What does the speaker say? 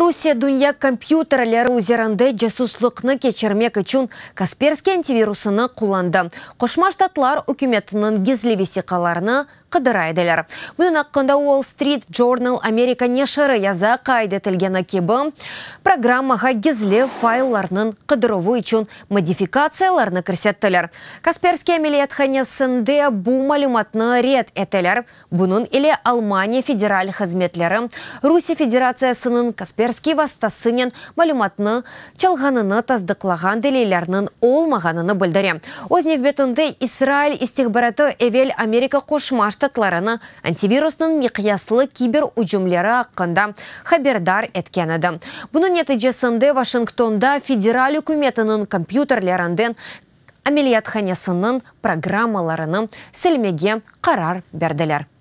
Rusiye dünya kompyuterleri üzerinde casuslıqnı keçirmek içün Kasperskiy antivirusını qullandı. Qoşma Ştatlar ükümetiniñ gizli vesiqalarını qıdıra ediler. Bunıñ aqqında Wall Street Journal Amerika neşiri yaza. Qayd etilgeni kibi, programmağa gizli fayllarnıñ qıdıruvı içün modifikatsiyalarnı kirsettiler. Kasperskiy ameliyathanesinde bu malümatnı red eteler. Bunıñ ile Almaniya federal hızmetleri Rusiye Federatsiyasınıñ Kasperskiy vastasınen malümatnı çalğanını tasdıqlağan delillerniñ olmağanını bildire. Öz nevbetinde İsrail istihbaratı evel Amerika Qoşma Ştatlarını antivirusnıñ miqyaslı kiber ücümleri aqqında haberdar etken edi. Bunıñ neticesinde Washingtonda federal ükümetiniñ kompyuterlerinden ameliyathanesiniñ programmalarını silmege qarar berdiler.